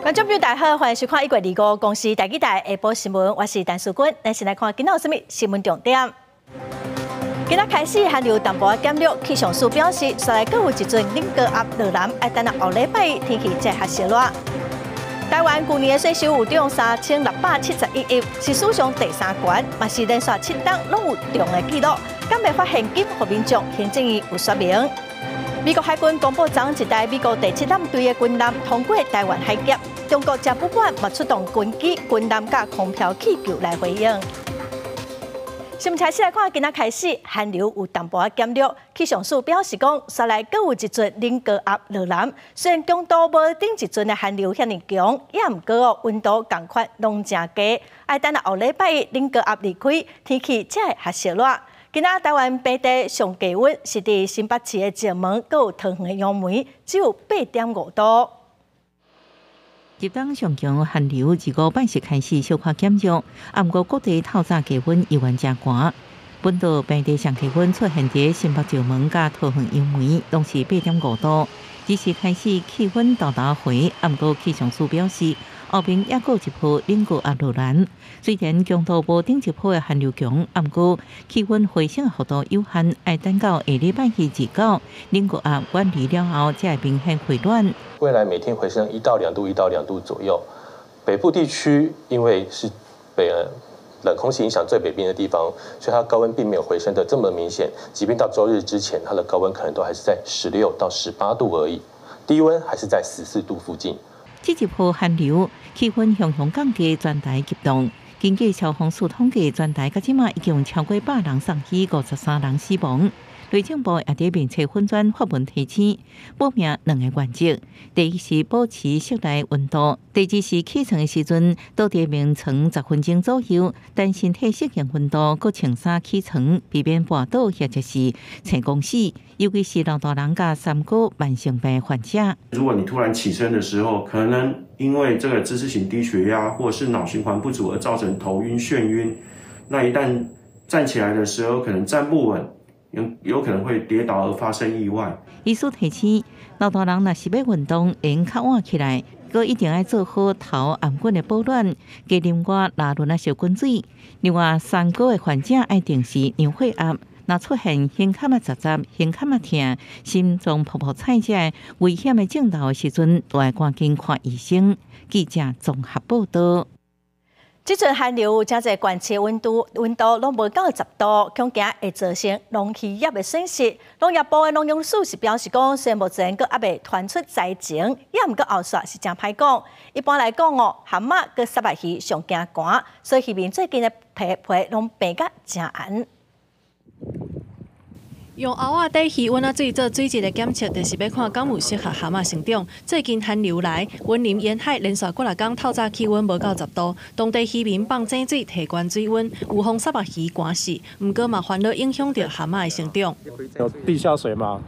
觀眾朋友大家好，歡迎收看一月25公視台語台下晡新聞，我是陳淑君。咱先來看今仔有啥物新聞重點。今仔開始寒流淡薄仔減弱，氣象署表示，紲來閣有一陣冷高壓落南，愛等到後禮拜天氣才會較燒熱。台灣舊年的稅收有漲3671億，是史上第三懸，嘛是連續七冬攏有漲的紀錄。敢會發現金予民眾？行政院有說明。美國海軍公布，昨昏一台美國第七艦隊的軍艦通過台灣海峽，中國誠不滿，嘛出動軍機、軍艦佮空飄氣球來回應。新聞開始來看，今仔開始寒流有淡薄仔減弱，氣象署表示講，紲來閣有一陣冷高壓落南，雖然強度無頂一陣的寒流遐爾強，也毋過哦溫度仝款攏誠低。愛等到後禮拜冷高壓離開，天氣才會較燒熱。今仔台灣平地上低溫是佇新北市的石門，閣有桃園的楊梅，只有8.5度。入冬上強寒流25拜四開始小可減弱，啊，毋過各地透早氣溫依然誠寒。本島平地上低溫出現佇新北石門佮桃園楊梅，攏是8.5度。這時開始氣溫沓沓回，啊，毋過氣象署表示，後面猶閣有一波冷高壓落來。雖然強度無頂一波的寒流強，啊，毋過氣溫回升幅度有限，愛等到下禮拜29，冷高壓遠離了後，才會明顯回暖。未來每天回升1到2度，1到2度左右。北部地區因為是北冷空氣影響最北邊的地方，所以它高溫並沒有回升得這麼明顯。即便到週日之前，它的高溫可能都還是在16到18度而已，低溫還是在14度附近。這一波寒流，氣溫雄雄降低，全台急凍。根據消防署統計，全台到這馬已經有超過100人送醫，53人死亡。內政部也佇面冊粉專發文提醒，保命兩个原則：第一是保持室內溫度；第二是起床的時陣，倒佇眠床10分鐘左右，等身體適應溫度，閣穿衫起床，避免跋倒或者是青光死。尤其是老大人佮三高慢性病患者。如果你突然起身的時候，可能因為這個姿勢性低血壓或是腦循環不足而造成頭暈眩暈，那一旦站起來的時候，可能站不穩。有可能會跌倒而發生意外。醫師提醒，老大人若是欲運動，會較晚起來，閣一定愛做好頭頷頸的保暖，加啉寡熱潤仔燒滾水。另外，三高的患者愛定時量血壓，若出現胸坎仔雜雜、胸坎仔疼、心臟噗噗顫這危險的症狀的時陣，都愛趕緊看醫生。記者綜合報道。這陣寒流有誠濟縣市溫度攏無到10度，恐驚會造成農漁業的損失。農業部的農糧署是表示講，雖然目前閣猶未傳出災情，也毋過後續是誠歹講。一般來講哦，蚶仔佮虱目魚上驚寒，所以漁民最近的皮皮攏病甲誠絚。用鰲仔底魚塭仔水做水質的檢測，就是欲看敢有適合蚶仔成長。最近寒流來，雲林沿海連續幾若工透早氣溫無到10度，當地漁民放井水提懸水溫，預防虱目魚寒死。毋過嘛，煩惱影響著蚶仔的成長。有地下水嘛，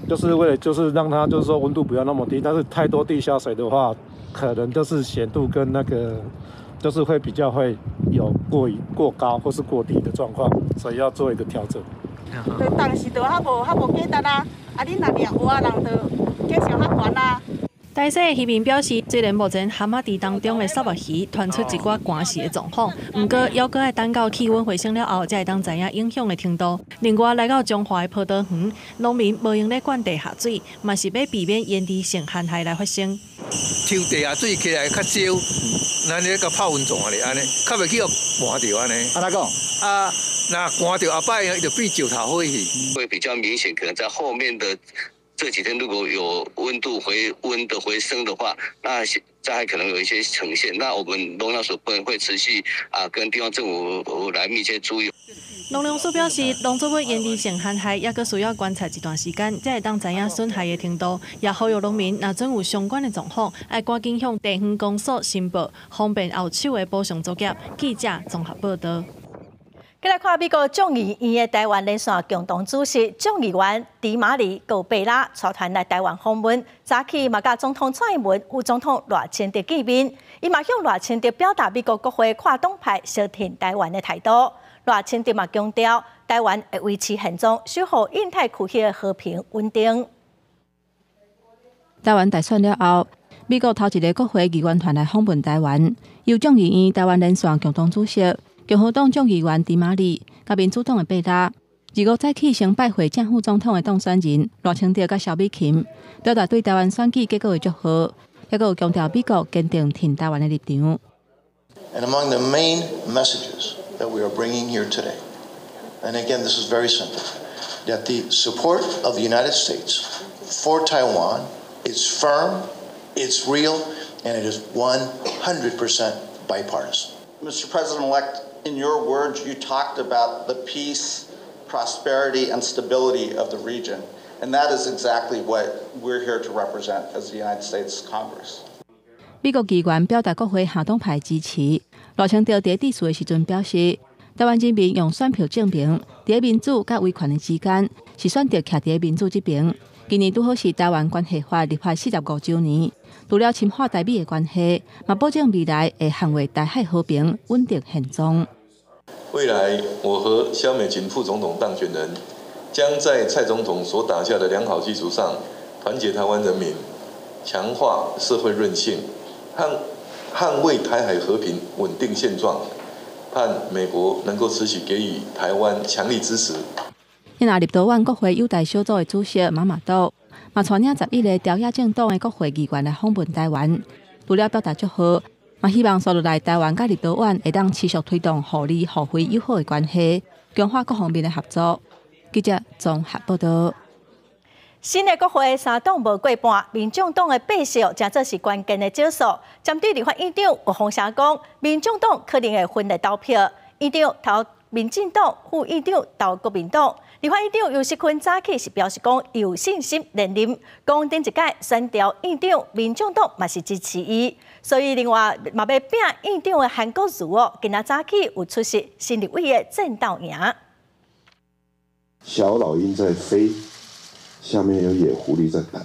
就是為了就是讓它就是說溫度不要那麼低，但是太多地下水的話，可能就是鹹度跟那個就是會比較會有過高或是過低的狀況，所以要做一個調整。對，當時就較無價值啊！啊，你若掠活人就價錢較懸啊。台西的漁民表示，雖然目前蚶仔池當中的虱目魚傳出一寡寒死的狀況，毋過猶閣愛等到氣溫回升了後，才會當知影影響的程度。另外，來到彰化的葡萄園，農民無閒咧灌地下水，嘛是欲避免淹滯性旱害來發生。抽地下水起來較少，咱咧共泡溫泉咧按呢，較袂去予寒著按呢。按怎講？啊，若寒著後擺伊就變石頭火去。會比較明顯，可能在後面的這幾天如果有溫度回溫的回升的話，那災害可能有一些呈現。那我們農糧署部會持續啊，跟地方政府來密切注意。農糧署表示，農作物淹滯性旱害猶閣需要觀察一段時間，才會當知影損害的程度。也呼籲農民，若準有相關的狀況，愛趕緊向地方公所申報，方便後手的補償作業。記者綜合報道。繼來看美國眾議院的臺灣連線共同主席眾議員迪馬里閣貝拉率團來臺灣訪問，早起嘛佮總統蔡英文、副總統賴清德見面，伊嘛向賴清德表達美國國會跨黨派相挺臺灣的態度。賴清德嘛強調，臺灣會維持現狀，守護印太區域的和平穩定。臺灣大選了後，美國頭一个國會議員團來訪問台灣，由眾議院台灣連線共同主席共和黨眾議員迪馬里，佮民主黨的貝拉。25早起先拜會正副總統的當選人賴清德佮蕭美琴，表達對台灣選舉結果的祝賀，抑閣有強調美國堅定挺台灣的立場。 And among the main messages that we are bringing here today, and again, this is very simple, that the support of the United States for Taiwan is firm, it's real, and it is 100% bipartisan. Mr. President-elect, in your words, you talked about the peace, prosperity, and stability of the region. And that is exactly what we're here to represent as the United States Congress. 美國議員表達國會下黨派支持。賴清德佇致辭的時陣表示，台灣人民用選票證明，佇民主佮威權的之間，是選擇徛佇民主這邊。今年拄好是台灣關係法立法45週年，除了深化台美的關係，嘛保證未來會捍衛台海和平穩定現狀。未來，我和蕭美琴副總統當選人將在蔡總統所打下的良好基礎上，團結台灣人民，強化社會韌性，捍衛台海和平穩定現狀，盼美國能夠持續給予台灣強力支持。那立陶宛國會友台小組的主席馬馬多，嘛帶領11个朝野政黨的國會議員來訪問台灣，除了表達祝賀，嘛希望紲落來台灣佮立陶宛會當持續推動互利互惠友好的關係，強化各方面的合作。記者綜合報道。新的國會三黨無過半，民眾黨的白色誠做是關鍵的少數。針對立法院長有風聲講，民眾黨可能會分裂投票，院長投民進黨，副院長投國民黨。立法院長游錫堃早起是表示講有信心連任，講頂一屆選調院長，民眾黨嘛是支持伊，所以另外嘛欲摒院長的韓國瑜哦，今仔早起有出席新立委的戰鬥營。小老鷹在飛，下面有野狐狸在等，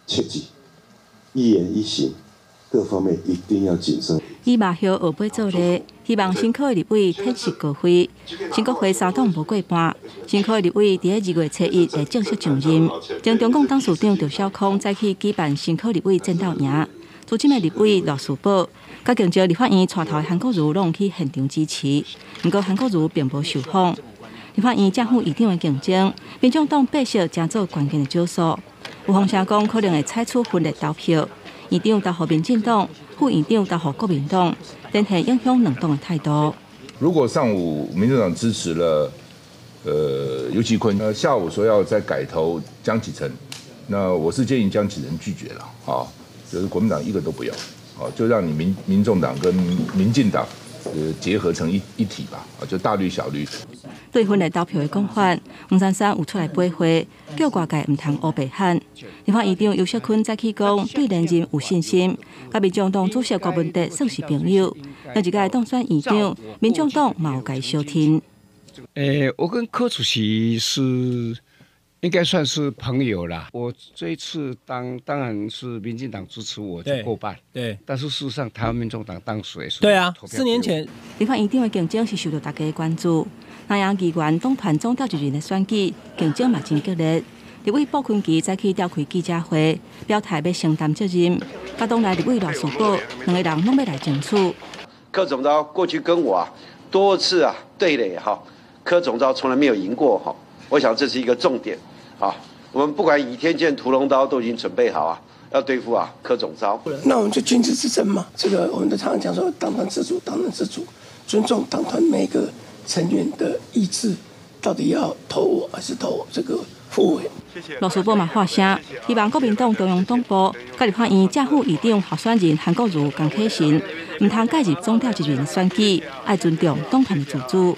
切記一言一行，各方面一定要謹慎。以馬葉學尾做例，希望新科的立委展翅高飛。新國會三黨無過半，新科的立委佇2月初1會正式上任。前中共董事長趙小康早起舉辦新科立委戰鬥營，資深的立委賴士葆，佮競逐立法院帶頭的韓國瑜攏去現場支持。毋過韓國瑜並無受訪。立法院正副院長的競爭，民眾黨白色誠做關鍵的少數。有風聲講可能會採取分裂投票，院長投予民進黨，副院長投予國民黨，展現影響兩黨的態度。如果上午民進黨支持了，游錫堃，下午說要再改投江啟臣，那我是建議江啟臣拒絕了，啊，就是國民黨一個都不要，啊，就讓你民眾黨跟民進黨，結合成一體吧，啊，就大綠小綠。對分裂投票的講法，黃珊珊有出來回話，叫外界毋通烏白喊。立法院長游錫堃早起講，對連任有信心，佮民眾黨主席郭文哲算是朋友。上一屆當選院長，民眾黨嘛有共相挺。我跟柯主席是應該算是朋友啦。我這一次當然是民進黨支持我就過半，對。但是事實上，台灣民眾黨當時也是4年前。立法院長的競爭是受到大家的關注。南洋議員黨團總召集人的選舉競爭嘛真激烈。立委傅崐萁早起召開記者會，表態欲承擔責任。佮黨內立委賴士葆兩個人攏欲來爭取。柯總召過去跟我多次對壘哈，柯總召從來沒有贏過哈，我想這是一個重點啊。我們不管倚天劍、屠龍刀都已經準備好啊，要對付柯總召。那我們就君子之爭嘛，這個我們都常常講說黨團自主，黨團自主，尊重黨團每個成員的意志，到底要投我還是投這個副委？賴士葆嘛發聲，希望國民黨中央黨部佮立法院正副院長候選人韓國瑜、江啟臣，毋通介入總召集人的選舉，愛尊重黨團的自主。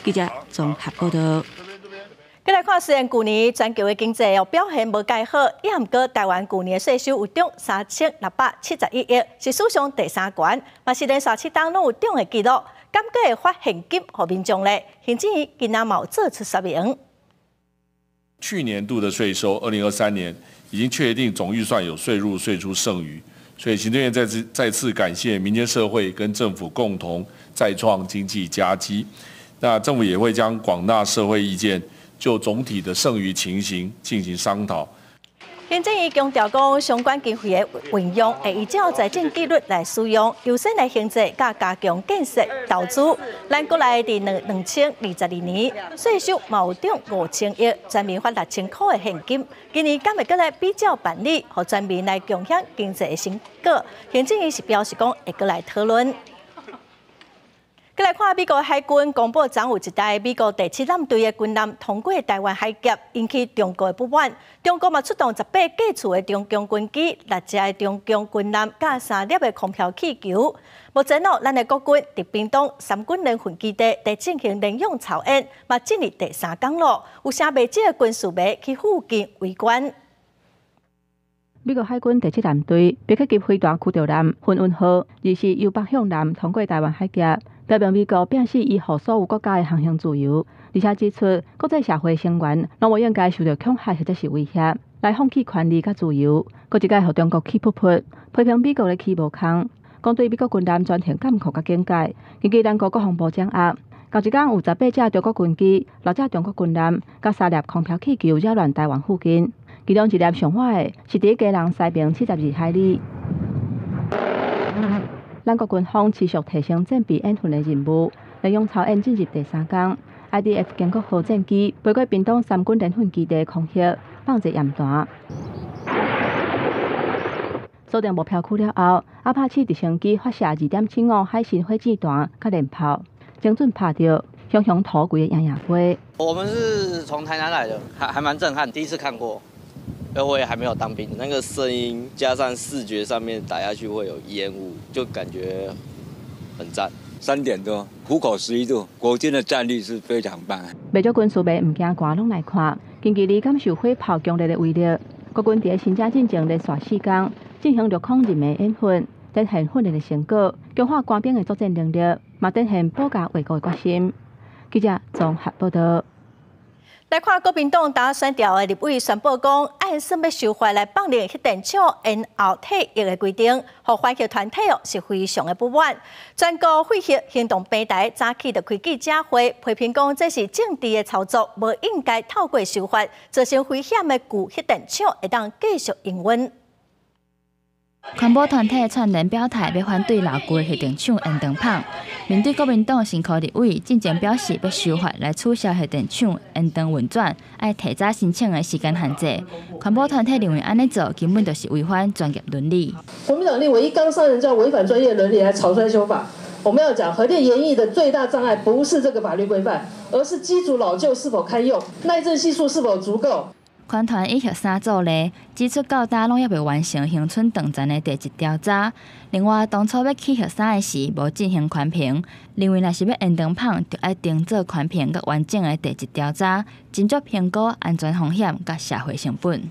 記者綜合報道。閣來看，雖然舊年全球的經濟表現無蓋好，也毋過台灣舊年的稅收有漲3671億，是史上第三懸，嘛是連續7冬攏有漲的紀錄。敢閣會發現金予民眾咧？行政院今仔嘛有做出說明。去年度的稅收，2023年已經確定總預算有稅入稅出剩餘，所以行政院再次感謝民間社會跟政府共同再創經濟佳績。那政府也會將廣納社會意見，就總體的剩餘情形進行商討。行政院強調講，相關經費的運用會依照財政紀律來使用，優先來興建佮加強建設投資。咱國內佇2022年稅收嘛有漲5000億，全民發6000箍的現金。今年敢會閣來比照辦理，予全民來共享經濟的成果？行政院是表示講會閣來討論。閣來看美國海軍公布，昨有一台美國第七艦隊的軍艦通過臺灣海峽，引起中國的不滿。中國嘛出動18架次的中共軍機、六隻的中共軍艦，佮三粒的空飄氣球。目前哦，咱的國軍佇屏東三軍聯訓基地佇進行聯勇操演，嘛進入第三工咯。有啥袂少的軍事迷去附近圍觀。美國海軍第七艦隊別克級飛彈驅逐艦奮運號，二是由北向南通過臺灣海峽。表明美國摒棄維護所有國家的航行自由，而且指出國際社會成員攏無應該受著恐嚇或者是威脅來放棄權利佮自由。閣一擺予中國氣噗噗，批評美國咧起無空，講對美國軍艦全程監控佮警戒。根據咱國國防部掌握，仝一工有18架中國軍機、六隻中國軍艦佮三粒空飄氣球擾亂臺灣附近，其中一粒上倚的是佇基隆西爿72海里。咱國軍方持續提升戰備演訓的任務，聯勇操演進入第三工。IDF 建國號戰機飛過屏東三軍聯訓基地空域，放一焰彈。鎖定目標區了後，阿帕契直升機發射2.75海神火箭彈佮連炮，精準拍著熊熊塗規个營營飛。我們是從台南來的，還蠻震撼，第一次看過。因為我也還沒有當兵，那個聲音加上視覺上面打下去會有煙霧，就感覺很讚。3點多，虎口11度，國軍的戰力是非常棒。袂少軍事迷毋驚寒，攏來看，近距離感受火炮強烈的威力。國軍佇新正進前連續4工進行陸空任務演訓，展現訓練的成果，強化官兵的作戰能力，嘛展現保家衛國的決心。記者綜合報道。來看國民黨當選調的立委宣布講，按算欲修法來放任核電廠延後退役的規定，予環核團體哦是非常的不滿。全國廢核行動平台早起就開記者會，批評講這是政治的操作，無應該透過修法造成危險的舊核電廠會當繼續營運。環保團體串聯表態，欲反對老舊核電廠延長麭。面對國民黨新科立委進前表示欲修法來取消核電廠延長運轉，愛提早申請的時間限制。環保團體認為按呢做根本就是違反專業倫理。國民黨立委一剛上任就要違反專業倫理來草率修法。我們要講核電延役的最大障礙不是這個法律規範，而是機組老舊是否堪用，耐震係數是否足夠。環團以核三做例，指出到今攏猶未完成恆春長田的地質調查。另外，當初欲起核三的時，無進行環評，認為若是欲延長麭，就愛定做環評佮完整的地質調查，斟酌評估安全風險佮社會成本。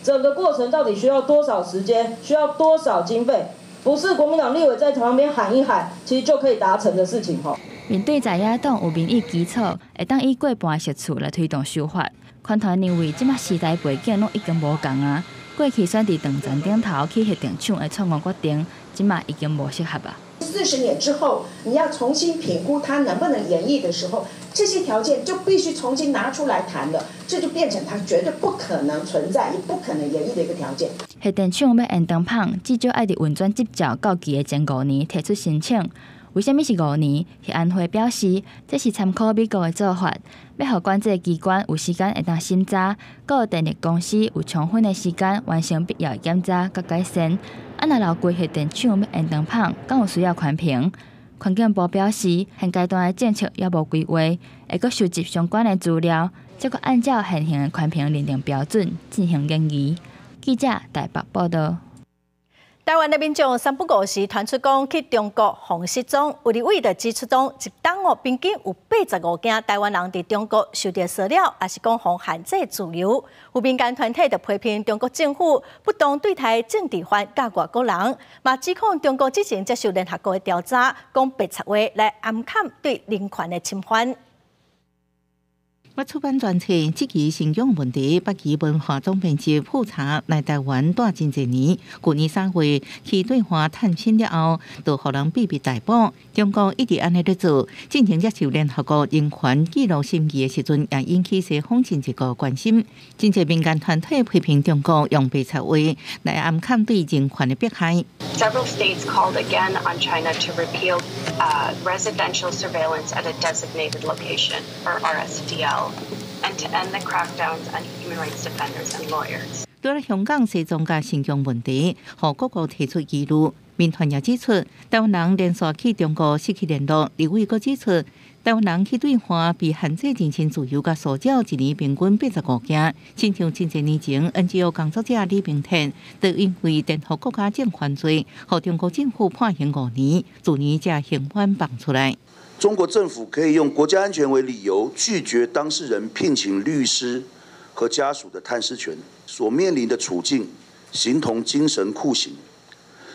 整個過程到底需要多少時間？需要多少經費？不是國民黨立委在旁邊喊一喊，其實就可以達成的事情。吼。面對在野黨有民意基礎，會當以過半席次來推動修法。環團認為，這馬時代背景攏已經無仝啊！過去選佇長田頂頭起核電廠的錯誤決定，這馬已經無適合啊。 40年之後，你要重新評估它能不能延役的時候，這些條件就必須重新拿出來談了，這就變成它絕對不可能存在，也不可能延役的一個條件。核電廠欲延長麭，至少愛佇運轉執照到期的前五年提出申請。為啥物是五年？核安會表示，這是參考美國的做法，欲予管制機關有時間會當審查，閣有電力公司有充分的時間完成必要的檢查佮改善。啊，若老舊核電廠欲延長麭，敢有需要環評？環境部表示，現階段的政策猶無規劃，會閣收集相關的資料，再閣按照現行的環評認定標準進行研議。記者台北報道。台灣的民眾三不五時傳出講去中國予失蹤，有立委就指出講，一冬哦平均有85件台灣人佇中國受著騷擾，抑是講予限制自由。有民間團體就批評中國政府不當對待政治犯佮外國人，嘛指控中國之前接受聯合國的調查，講白賊話來掩崁對人權的侵犯。我出版專冊質疑新疆問題，北極文化總編輯富查來台灣蹛真濟年，舊年3月去對華探親了後，就予人秘密逮捕。中國一直按呢咧做，進前接受聯合國人權紀錄審議的時陣，也引起西方真濟個關心。真濟民間團體批評中國用白賊話來暗崁對人權的迫害。 Several states called again on China to repeal residential surveillance at a designated location, or RSDL, and to end the crackdowns on human rights defenders and lawyers. 對了香港、西藏佮新疆問題，予各國提出疑慮。民團也指出，台灣人連續去中國失去聯絡。立委閣指出，台灣人去對華被限制人身自由佮騷擾，一年平均85件。親像真濟年前，NGO 工作者李明哲，就因為顛覆國家政權罪，予中國政府判刑5年，次年才刑滿放出來。中國政府可以用國家安全為理由，拒絕當事人聘請律師和家屬的探視權，所面臨的處境形同精神酷刑。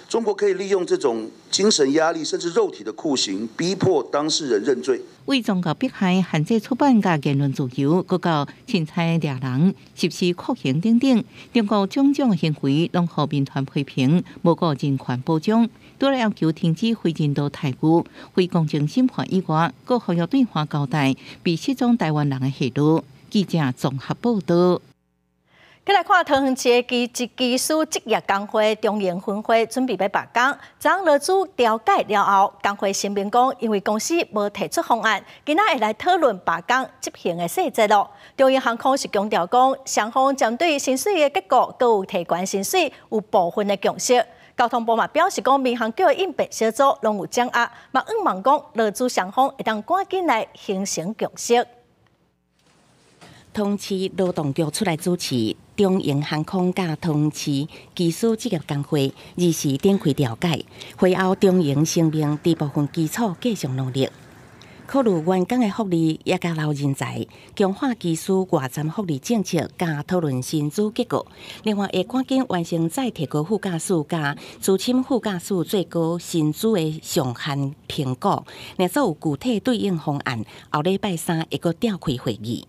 中國可以利用這種精神壓力，甚至肉體的酷刑，逼迫當事人認罪。為宗教迫害、限制出版佮言論自由，閣到凊彩掠人、實施酷刑等等，中國種種行為攏予民團批評，無顧人權保障。除了要求停止非人道待遇、非公正審判以外，閣呼籲對華交代被失蹤台灣人的下落。記者綜合報道。再來看桃園市的機師職業工會中營分會準備欲罷工，昨昏勞資調解了後，工會聲明講，因為公司無提出方案，今仔會來討論罷工執行的細節囉。中營航空是強調講，雙方針對薪水的結構，閣有提懸薪水有部分的共識。交通部嘛表示講，民航局的應變小組攏有掌握，嘛向望講勞資雙方會當趕緊來形成共識。桃園市勞動局出來主持，中營航空佮桃園市機師職業工會24展開調解，會後中營聲明，佇部分基礎繼續努力，考慮員工的福利，也佮留人才，強化機師外站福利政策，佮討論薪資結構。另外，會趕緊完成再提高副駕駛佮資深副駕駛最高薪資的上限評估，若做有具體對應方案，後禮拜三會閣召開會議。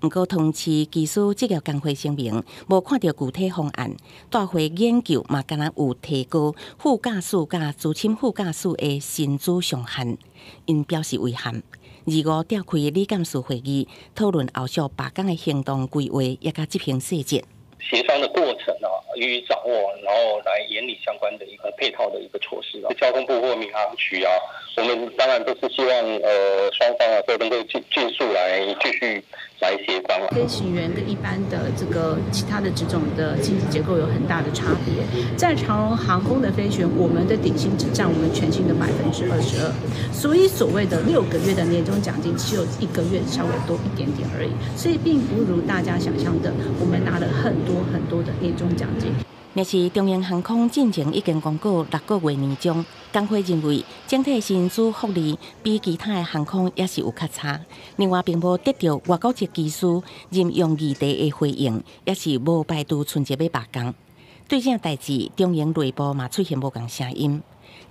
毋過，桃園市機師職業工會聲明，無看著具體方案。大會研究嘛，敢若有提高副駕駛佮資深副駕駛的薪資上限，𪜶表示遺憾。25召開理監事會議，討論後續罷工的行動規劃，也佮執行細節。協商的過程啊，予以掌握，然後來研擬相關的一個配套的一個措施啊。交通部或民航局啊，我們當然都是希望雙方啊都能夠盡速來繼續來協商。飛行員跟一般的這個其他的職種的薪資結構有很大的差別。在長榮航空的飛行員，我們的底薪只佔我們全薪的22%，所以所謂的6個月的年終獎金，只有一個月稍微多一點點而已，所以並不如大家想象的，我們拿了很多很多的年終獎金。若是中營航空進前已經公告6個月年終，工會認為整體薪資福利比其他的航空也是有較差。另外，並無得著外國籍機師任用議題的回應，也是無排除春節欲罷工。對這代誌，中營內部嘛出現無仝聲音。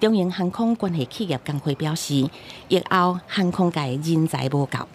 中營航空關係企業工會表示，疫後航空界人才無夠，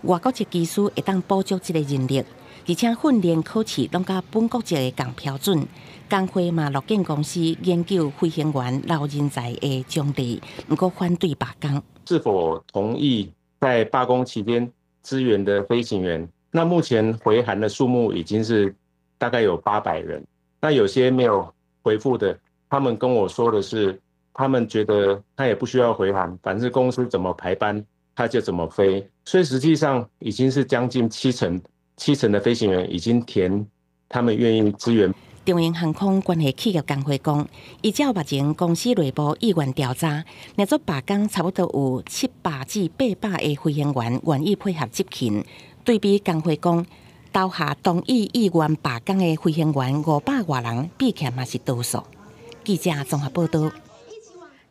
外國籍機師會當補足這個人力，而且訓練考試攏佮本國籍的仝標準。工會嘛樂見公司研究飛行員留人才的獎勵，毋過反對罷工。是否同意在罷工期間支援的飛行員？那目前回函的數目已經是大概有800人。那有些沒有回覆的，他們跟我說的是，他們覺得他也不需要回函，反正公司怎麼排班，他就怎麼飛。所以實際上已經是將近七成，七成的飛行員已經填他們願意支援。中營航空關係企業工會講，依照目前公司內部意願調查，若做罷工，差不多有700至800个飛行員願意配合執勤。對比工會講，投下同意意願罷工的飛行員500外人，比起來嘛是多數。記者綜合報道。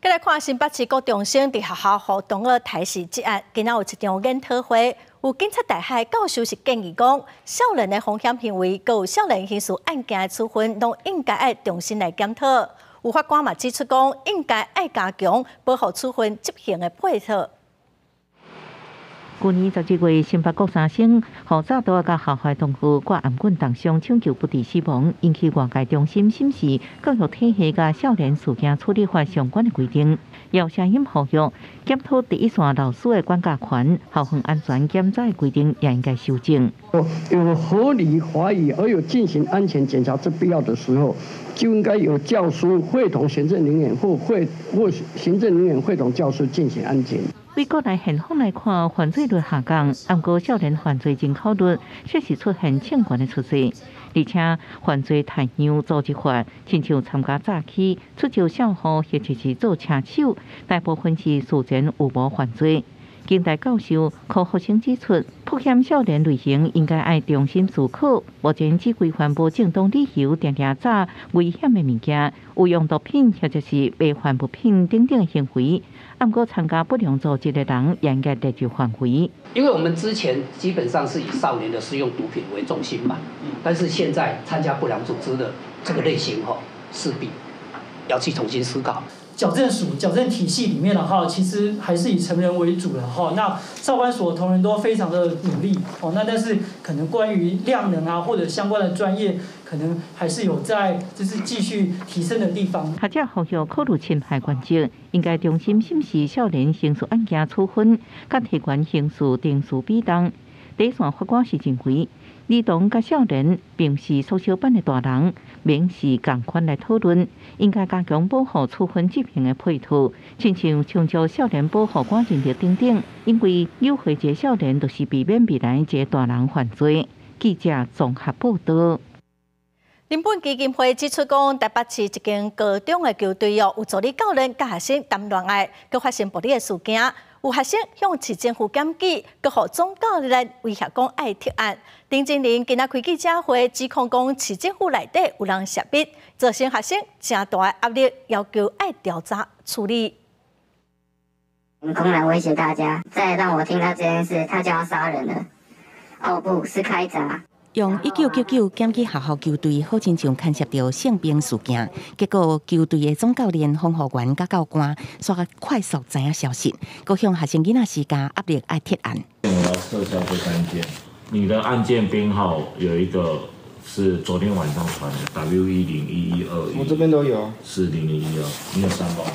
再來看新北市高中生佇學校予同學刣死這案，今仔有一場研討會，有警察大學教授是建議講，少年的風險行為，閣有少年刑事案件的處分，攏應該愛重新來檢討。有法官嘛指出講，應該愛加強保護處分執行的配套。舊年11月，新北國三星予炸彈佮校外同學掛頷頸重傷，搶救不治死亡，引起外界重新審視教育體系佮少年事件處理法相關的規定。有聲音呼籲檢討第一線老師的管教權、校園安全檢查的規定也應該修正。有合理懷疑而有進行安全檢查之必要的時候，就應該由教師會同行政人員或行政人員會同教師進行安檢。對國內現況來看，犯罪率下降，毋過少年犯罪人口率確實出現正懸的趨勢，而且犯罪態樣組織化，親像參加詐欺、出招校號或者是做車手，大部分是事前有無犯罪。警大教授柯福生指出，曝險少年類型應該愛重新思考，目前只規範無正當理由，定定詐危險的物件，有用毒品或者是賣販物品等等的行為。毋過參加不良組織的人也應該列入範圍。因為我們之前基本上是以少年的使用毒品為重心嘛，但是現在參加不良組織的這個類型吼，勢必要去重新思考。矯正署矯正體系裡面的話，其實還是以成人為主的哈。那少管所同仁都非常的努力哦。那但是可能關於量能啊，或者相關的專業，可能還是有在就是繼續提升的地方。學者呼籲考慮侵害原則，應該重新審視少年刑事案件處分，佮提懸刑事定罪比重。第一線法官是認為，兒童佮少年並毋是縮小版的大人，免是仝款來討論，應該加強保護處分執行的配套，親像搶救少年保護官認定等等，因為誘惑一个少年，就是避免未來一个大人犯罪。記者綜合報道。人本基金會指出講，台北市一間高中的球隊哦，有助理教練佮學生談戀愛，閣發生暴力的事件。有學生向市政府檢舉，閣予總教練威脅講愛撤案。丁金玲今仔開記者會，指控講市政府內底有人洩密，造成學生誠大的壓力，要求愛調查處理。公然威脅大家，再讓我聽到這件事，他就要殺人了。哦，不是開閘。用1999檢舉學校球隊，好親像牽涉著性平事件，結果球隊的總教練、防護員佮教官，煞快速知影消息，閣向學生囡仔施加壓力，愛撤案。我要撤銷這三件，你的案件編號有一個是昨天晚上傳的 W 1 0 1 1 2 1，我這邊都有， 40012，你有三包。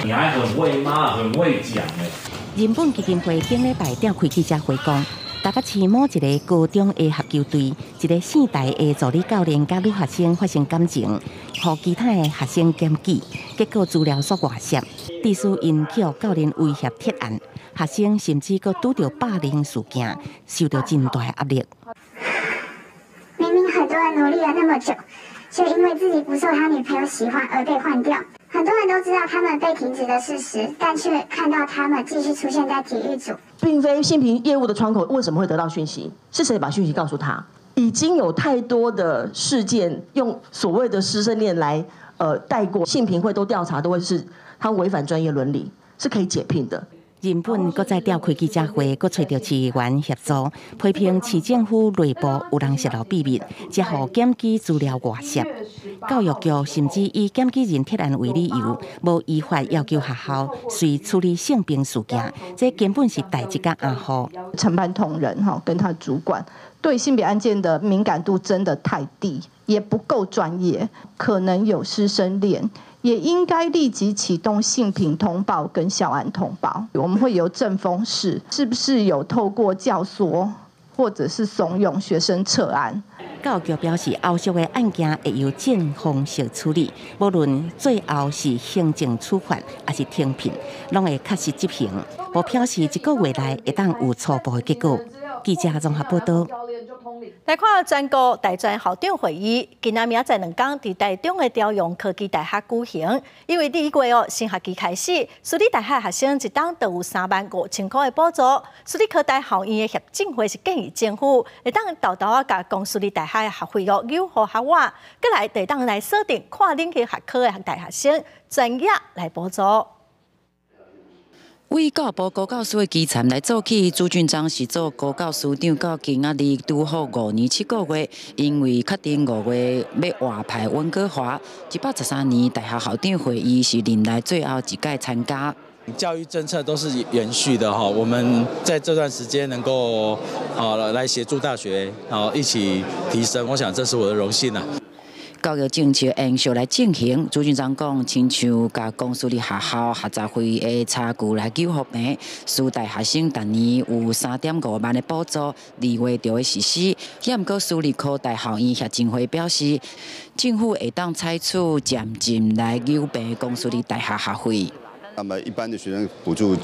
你還很會罵，很會講欸。人本基金會頂禮拜召開記者會講，台北市某一个高中的合球隊，一个姓戴的助理教練佮女學生發生感情，予其他的學生檢舉，結果資料煞外洩，致使𪜶去予教練威脅撤案，學生甚至閣拄著霸凌事件，受著真大的壓力。明明很多人努力了那麼久，卻因為自己不受他女朋友喜歡而被換掉。很多人都知道他們被停職的事實，但卻看到他們繼續出現在體育組。並非性平業務的窗口為什麼會得到訊息？是誰把訊息告訴他？已經有太多的事件用所謂的師生戀來帶過，性平會都調查都會是他違反專業倫理，是可以解聘的。人本閣再召開記者會，閣揣著市議員協助批評市政府內部有人洩露秘密，才予檢舉資料外洩。教育局甚至以檢舉人撤案為理由，無依法要求學校隨處理性平事件，這根本是代誌佮掩護。承辦同仁哈，跟他主管對性別案件的敏感度真的太低，也不夠專業，可能有師生戀。也應該立即啟動性平通報跟校安通報。我們會由政風室，是不是有透過教唆或者是慫恿學生撤案？教育局表示，後續的案件會由政風室處理，無論最後是行政處罰抑是停聘，攏會確實執行。無表示一個月內會當有初步的結果。記者綜合報道。來看全國大專校長會議，今仔明仔載兩工佇台中的朝陽科技大學舉行。因為這個月哦，新學期開始，私立大學學生一冬就有35,000箍的補助。私立科大校院的協進會是建議政府會當沓沓仔共公私立大學的學費哦，予較倚，閣來會當來鎖定跨領域學科的大學生專業來補助。為教育部高教司的基層來做起，朱俊章是做高教司長到今仔日拄好5年7個月，因為確定5月欲外派溫哥華，113年大學校長會議是任內最後一屆參加。教育政策都是延續的哈，我們在這段時間能夠啊來協助大學啊一起提升，我想這是我的榮幸啦。教育政策延續來進行，朱俊章講，親像佮公私立學校學雜費的差距來糾復平，師大學生逐年有3.5萬的補助，2月就會實施。也毋過私立科大校院協進會表示，政府會當採取漸進來糾平公私立大學學費。那麼一般的學生補助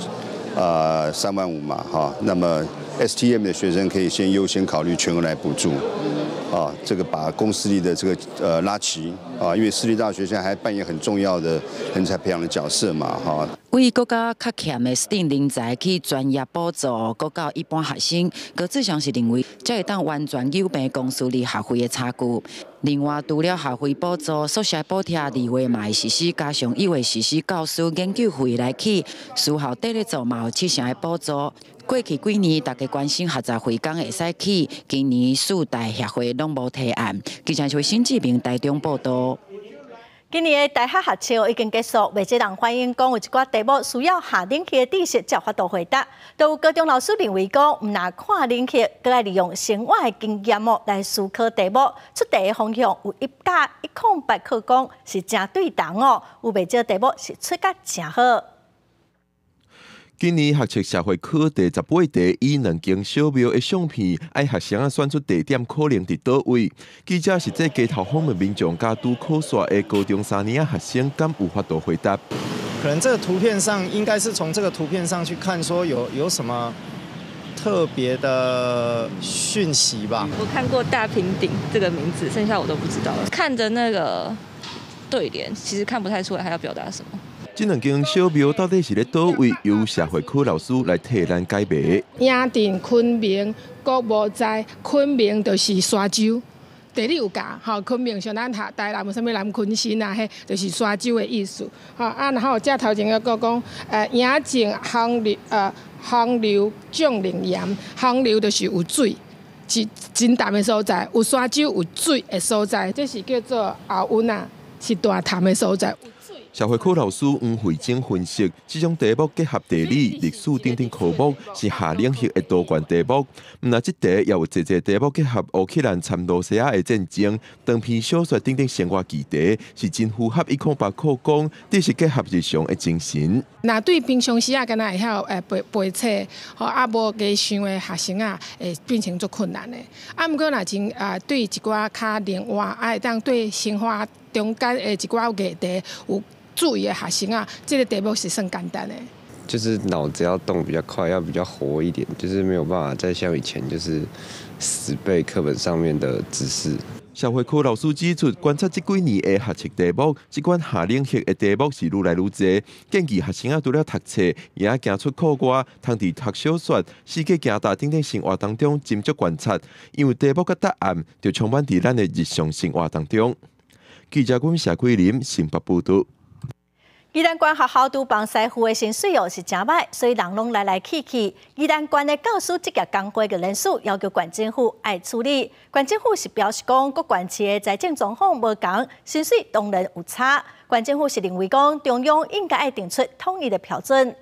，3萬5嘛，哈，那麼 STM 的學生可以先優先考慮全額來補助，啊，這個把公私立的這個拉齊，啊，因為私立大學現在還扮演很重要的人才培養的角色嘛，哈。為閣較較欠的 STEAM 人才去專業補助，閣較一般學生，高志祥是認為，才會當完全糾平公私立學費的差距。另外，除了學費補助、宿舍補貼，2月嘛會實施，加上1月實施教師研究費來起，私校綴咧做嘛有7成的補助。過去幾年，大家關心學雜費敢會使起，今年四大協會攏無提案。記者是新志明台中報道。今年的大學學測已經結束，袂少人反映講有一寡題目需要下冷氣的知識才有法度回答。都有高中老師認為講，毋但看冷氣，閣愛利用生活的經驗哦來思考題目。出題的方向有1加108課講是誠對同哦，有袂少題目是出甲誠好。今年學測社會科第18題，以兩間小廟的相片，愛學生仔選出地點可能佇佗位。記者實際街頭訪問民眾，佮拄考煞的高中三年仔學生，敢有法度回答？可能這個圖片上，應該是從這個圖片上去看，說有什麼特別的訊息吧？我看過大平頂這個名字，剩下我都不知道了。看着那個對聯，其實看不太出來他要表達什麼。這兩間小廟到底是咧佗位？由社會科老師來替咱解謎。營鎮昆明國無在，昆明就是沙洲，地理有教吼，昆明像咱下台南有啥物南鯤鯓啊，彼就是沙洲的意思。吼啊，然後這頭前閣講，營鎮洪流，洪流眾靈岩，洪流就是有水，是真澹的所在，有沙洲有水的所在，這是叫做後溫啊，是大潭的所在。社會科老師黃慧晶分析，這種題目結合地理、歷史等等科目，是下領域的多元題目。毋但這題也有濟濟題目結合烏克蘭摻羅西亞的戰爭、長篇小說等等生活議題，是真符合108課綱，這是結合日常的精神。若對平常時啊，敢若會曉背背冊，吼啊無加想的學生啊，會變成足困難的。啊，毋過若真啊，對一寡較靈活，啊會當對生活中間的一寡議題有注意的學生啊，這個題目是算簡單的。就是腦子要動比較快，要比較活一點，就是沒有辦法再像以前就是死背課本上面的知識。社會科老師指出，觀察這幾年的學測題目，這款下領域的題目是愈來愈濟。建議學生仔除了讀冊，也愛行出課外，通佇讀小說、四界行踏等等生活當中斟酌觀察，因為題目佮答案就充滿佇咱的日常生活當中。記者阮謝桂林新北報道。宜蘭縣學校廚房師傅的薪水哦是誠䆀，所以人攏來來去去。宜蘭縣的教師職業工會的人事要求縣政府愛處理。縣政府是表示講，各縣市的財政狀況無仝，薪水當然有差。縣政府是認為講，中央應該愛定出統一的標準。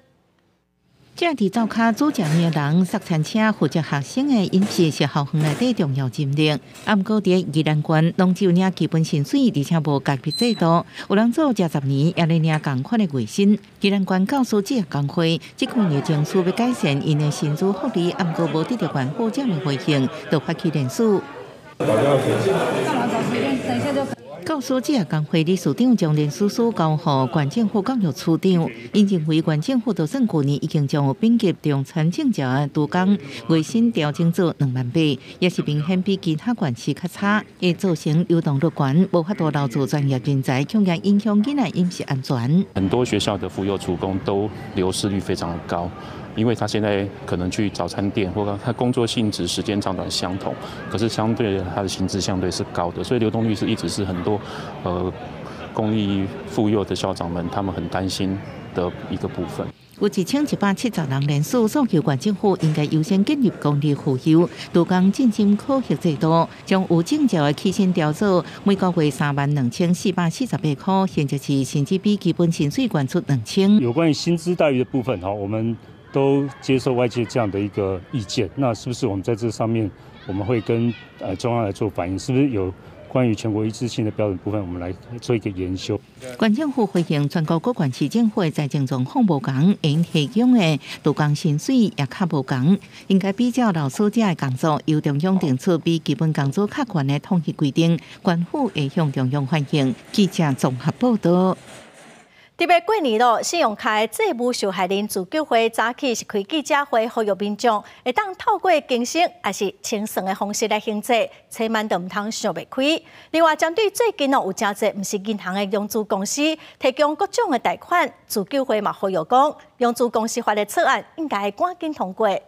這佇灶跤煮食麵的人，塞餐車負責學生的飲食是校園內底重要人物。啊，毋過佇宜蘭縣，攏只有領基本薪水，而且無家己制度。有人做食10年，也咧領仝款的月薪。宜蘭縣教師職業工會這幾年爭取欲改善𪜶的薪資福利，啊，毋過無得著縣府正面回應，就發起連署。教師職業工會理事長將連署書交予縣政府教育處長，𪜶認為縣政府就算舊年已經將有丙級中餐證照的廚工月薪調整做2萬8，也是明顯比其他縣市較差，會造成流動率懸，無法度留住專業人才，恐驚影響囡仔飲食安全。很多學校的婦幼廚工都流失率非常高。因為他現在可能去早餐店，或者他工作性質時間長短相同，可是相對他的薪資相對是高的，所以流動率是一直是很多公立婦幼的校長們他們很擔心的一個部分。有1170人聯署訴求，縣政府應該優先建立公立婦幼勞工進階考核制度，將有證照的起薪調做每個月32,448塊，甚至是甚至比基本薪水懸出2000。有關於薪資待遇的部分，哈，我們都接受外界這樣的一個意見。那是不是我們在這上面，我們會跟中央來做反映？是不是有關於全國一致性的標準部分，我們來做一個研修。縣政府回應全國各縣市政府的財政狀況無仝，𪜶提供的勞工薪水也較無仝，應該比照老師這的工作，由中央定出比基本工資較懸的統一規定，縣府會向中央反映。記者綜合報道。特別過年咯，信用卡債務受害人自救會早起是開記者會，呼籲民眾會當透過更新抑是清算的方式來還債，千萬都毋通想袂開。另外，針對最近哦有誠濟毋是銀行的融資公司提供各種的貸款，自救會嘛呼籲講，融資公司法的草案應該趕緊通過。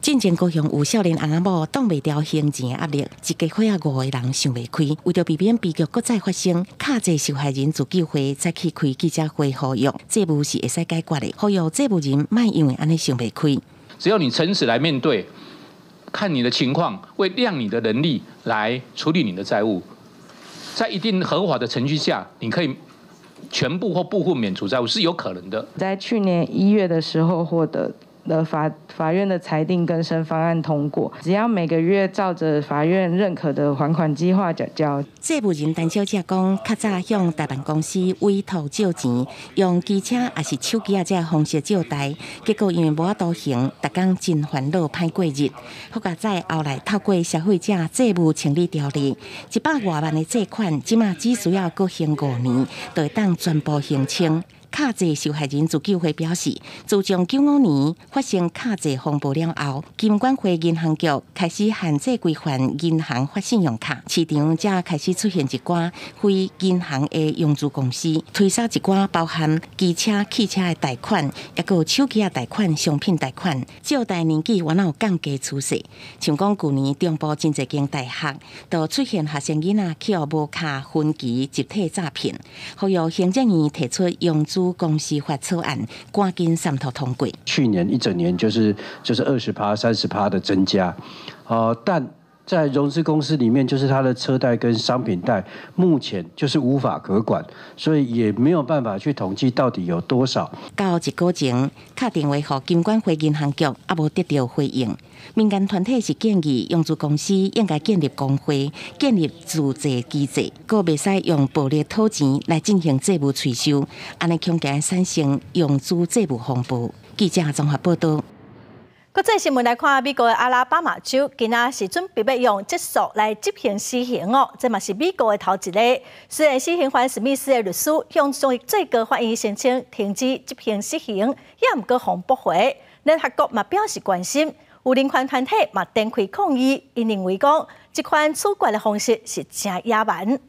進前高雄有少年翁仔某擋袂牢還錢的壓力，一家伙仔五个人想袂開，為著避免悲劇閣再發生，卡債受害人自救會早起開記者會呼籲，債務是會使解決的，呼籲債務人莫因為按呢想袂開。只要你誠實來面對，看你的情況，會量你的能力來處理你的債務，在一定合法的程序下，你可以全部或部分免除債務是有可能的。在去年1月的時候獲得的法院的裁定更生方案通過，只要每個月照着法院認可的還款計劃繳交。債務人陳小姐講，較早向代辦公司委託借錢，用機車抑是手機仔這方式借貸，結果因為無法度還，逐工真煩惱，歹過日。好佳哉後來透過消費者債務清理條例，100外萬的借款，這馬只需要閣還5年，就會當全部還清。卡債受害人自救會表示，自從95年發生卡債風暴了後，金管會銀行局開始限制規範銀行發信用卡，市場才開始出現一寡非銀行的融資公司推銷一寡包含機車、汽車的貸款，抑閣有手機仔貸款、商品貸款，借貸年紀原來有降低趨勢。像講舊年中部真濟間大學，都出現學生囡仔去予無卡分期集體詐騙，呼籲行政院提出融資公司法草案，趕緊三讀通過。去年一整年就是20趴、30趴的增加，但在融資公司裡面，就是它的車貸跟商品貸，目前就是無法可管，所以也沒有辦法去統計到底有多少。到一個前，敲電話予金管會銀行局，猶無得著回應。民間團體是建議融資公司應該建立公會，建立自治機制，閣袂使用暴力討錢來進行債務催收，按呢恐驚產生融資債務風暴。記者綜合報道。國際新聞來看，美國的阿拉巴馬州今仔是準備欲用集束來執行死刑哦，這嘛是美國的頭一例。雖然死刑犯史密斯的律師向最高法院申請停止執行死刑，也毋過予駁回。聯合國嘛表示關心，有人權團體嘛展開抗議，𪜶認為講這款處決的方式是誠野蠻。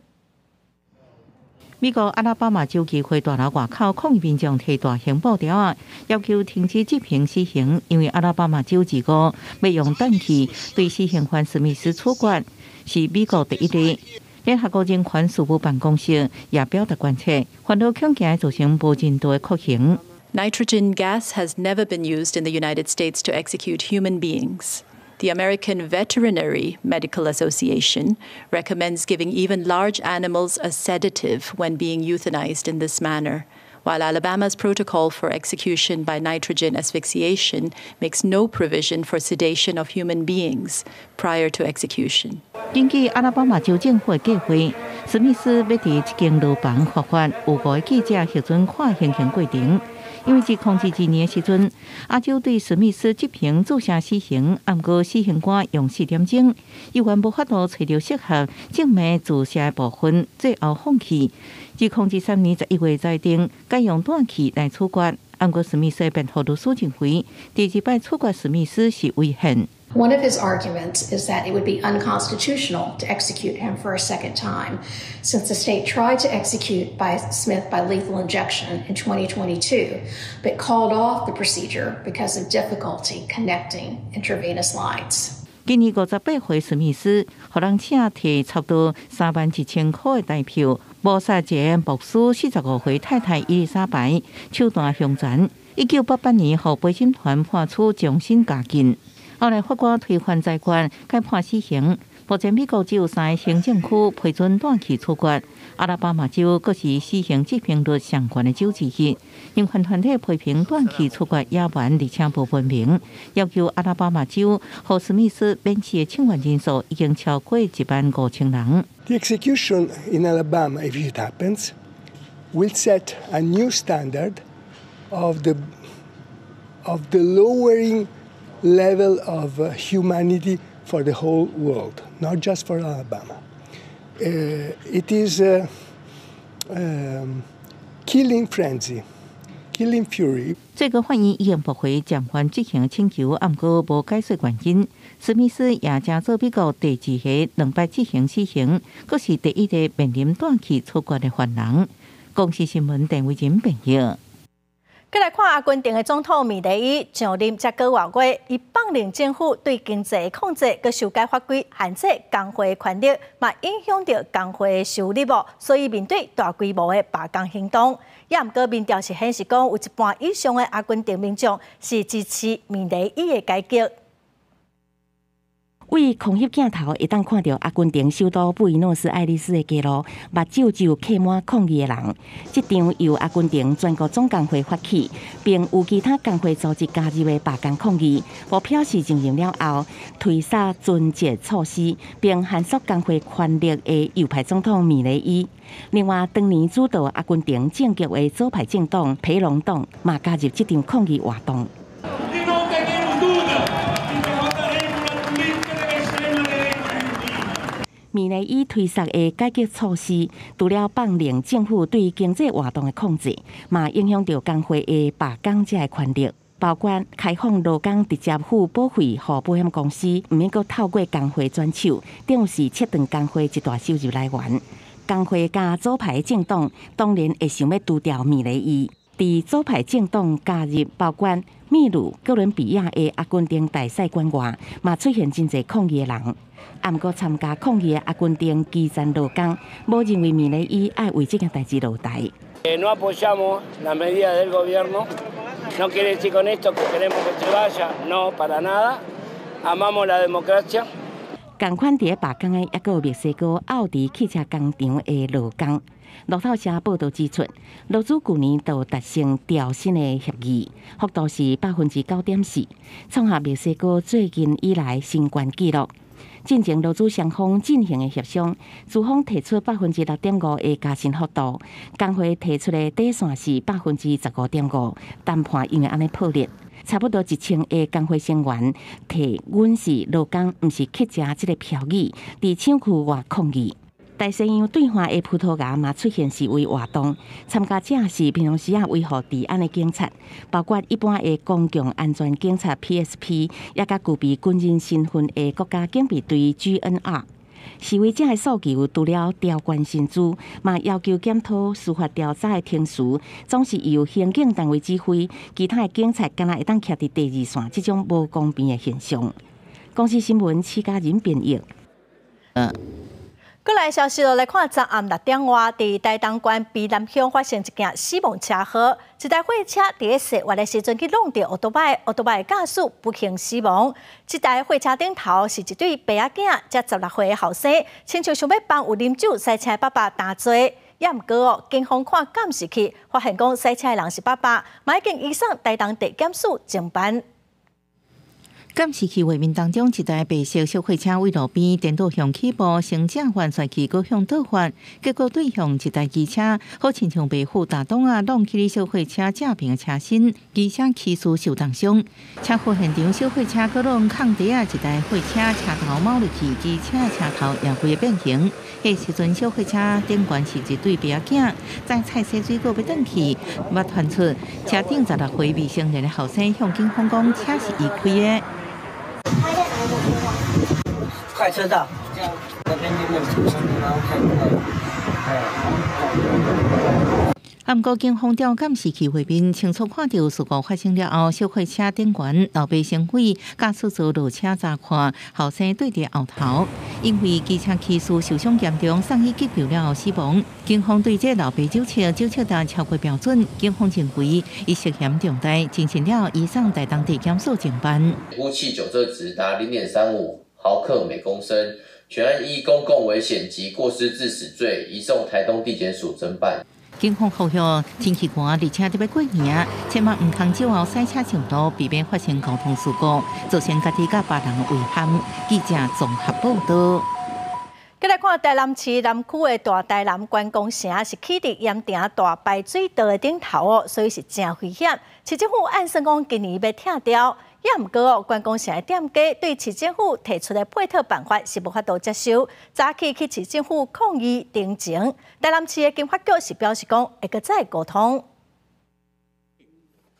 美國阿拉巴馬州議會大樓外口抗議民眾提大型布條仔，要求停止執行死刑，因為阿拉巴馬州二五欲用氮氣對死刑犯史密斯處決，是美國第一例。聯合國人權事務辦公室也表達關切，煩惱恐驚造成無人道的酷刑。 Nitrogen gas has never been used in the United States to execute human beings. The American Veterinary Medical Association recommends giving even large animals a sedative when being euthanized in this manner, while Alabama's protocol for execution by nitrogen asphyxiation makes no provision for sedation of human beings prior to execution. 根據阿拉巴馬州政府的計劃，史密斯欲佇這間牢房伏法，有五个記者核准看行刑過程。因為2002年的時陣，阿州對史密斯執行注射死刑，毋過死刑官用4點鐘，猶原無法度揣著適合靜脈注射的部分，最後放棄。2023年11月裁定改用氮氣來處決，毋過史密斯的辯護律師認為，第二擺處決史密斯是違憲。 One of his arguments is that it would be unconstitutional to execute him for a second time, since the state tried to execute by Smith by lethal injection in 2022, but called off the procedure because of difficulty connecting intravenous lines. 今年58歲史密斯，予人請提差不多3萬1千箍的代票，謀殺一个牧師45歲太太伊麗莎白，手段兇殘。1988年，予陪審團判處終身監禁。後來法官推翻裁決，改判死刑。目前美國只有三个行政區批准斷氣處決，阿拉巴馬州閣是死刑執行率上懸的州之一。人權團體批評斷氣處決野蠻而且無文明，要求阿拉巴馬州予史密斯免死的請願人數已經超過1萬5千人。 The execution in Alabama, if it happens, will set a new standard of the lowering level of humanity for the whole world, not just for Alabama. It is a killing frenzy, killing fury. 最高法院已經駁回暫緩執行請求，毋過無解釋原因。史密斯也成做美國第二个兩擺執行死刑，閣是第一個面臨斷氣處決的犯人。公視新聞鄧偉仁編譯。閣來看阿根廷的總統米雷伊上任才閣外月，伊放任政府對經濟的控制，閣修改法規，限制工會的權力，嘛影響著工會的收入哦。所以面對大規模的罷工行動，也毋過民調是顯示講，有一半以上的阿根廷民眾是支持米雷伊的改革。對空翕鏡頭會當看著阿根廷首都布宜諾斯艾利斯的街路，目睭就客滿抗議的人。這場由阿根廷全國總工會發起，並有其他工會組織加入的罷工抗議，目標是上任了後推捒撙節措施，並限縮工會權力的右派總統米雷伊。另外，當年主導阿根廷政局的左派政黨培隆黨嘛加入這場抗議活動。米雷伊推捒的改革措施，除了放任政府對經濟活動的控制，嘛影響著工會的罷工者的權力，包括開放勞工直接付保費予保險公司，毋免閣透過工會轉手，等於是切斷工會一大收入來源。工會佮左派政黨當然會想欲除掉米雷伊。佇左派政黨加入，包括秘魯、哥倫比亞的阿根廷大使館外，嘛出現真濟抗議的人。啊，毋過參加抗議的阿根廷基層勞工，無認為米雷伊愛為這件代誌落台。 No apoyamos la medida del gobierno. No quiere decir con esto que queremos que se vaya, no, para nada. Amamos la democracia. 仝款佇咧罷工的，抑閣有墨西哥奧迪汽車工廠的勞工。路透社報導指出，勞資舊年就達成調薪的協議，幅度是9.4%，創下墨西哥最近以來新懸紀錄。進前勞資雙方進行的協商，資方提出6.5%的加薪幅度，工會提出的底線是15.5%，談判因為按呢破裂。差不多1000個工會成員提阮是勞工，毋是乞食這个標語，佇廠區外抗議。大西洋對岸的葡萄牙嘛出現示威活動，參加者是平常時仔維護治安的警察，包括一般的公共安全警察 PSP，也佮具備軍人身份的國家警備隊 GNR。示威者的訴求除了調懸薪資，嘛要求檢討司法調查的程序，總是由刑警單位指揮，其他的警察敢若會當徛佇第二線，這種無公平的現象。公視新聞施嘉仁編譯。閣來消息囉，來看昨暗6點外，佇台東縣卑南鄉發生一件死亡車禍，一台貨車佇咧踅彎的時陣去挵著歐多擺，歐多擺駕駛不幸死亡。這台貨車頂頭是一對爸仔囝，才16歲的後生，親像想欲幫有啉酒駛車的爸爸擔罪，也毋過哦，警方看監視器，發現講駛車的人是爸爸，嘛已經移送台東地檢署偵辦。監視器畫面當中，一台白色小貨車對路邊顛倒向起步，先正翻摔去，閣向倒翻，結果對向一台機車，好親像白虎大擋仔挵去小貨車正邊的車身，機車起勢受重傷。車禍現場，小貨車閣挵空地仔，一台貨車車頭鉚入去，機車車頭也規个變形。彼時陣，小貨車頂懸是一對爸仔囝，在菜洗水果欲轉去，捌傳出車頂16歲未成年的後生向警方講，車是伊開的。快車道，這樣那邊就沒有車，然後開過來。啊，毋過警方調監視器畫面，清楚看著事故發生了後，小貨車頂懸老爸先毀，駕駛座落車查看，後生對佇後頭，因為機車騎士受傷嚴重，送醫急救了後死亡。警方對這老爸酒測，酒測值超過標準，警方認為伊涉嫌重大，偵訊了移送台東地檢署偵辦。呼氣酒測值達0.35毫克每公升，全案依公共危險及過失致死罪移送台東地檢署偵辦。警方呼籲天氣寒，而且閣欲過年，千萬毋通酒後駛車上路，避免發生交通事故，造成家己佮別人的遺憾。記者綜合報道。繼來看台南市南區的大台南觀光城是起佇鹽埕大排水道的頂頭哦，所以是誠危險。市政府按算講今年欲拆掉，也毋過哦，觀光城的店家對市政府提出的配套辦法是無法度接受，早起去市政府抗議陳情。台南市的經發局是表示講會閣再溝通。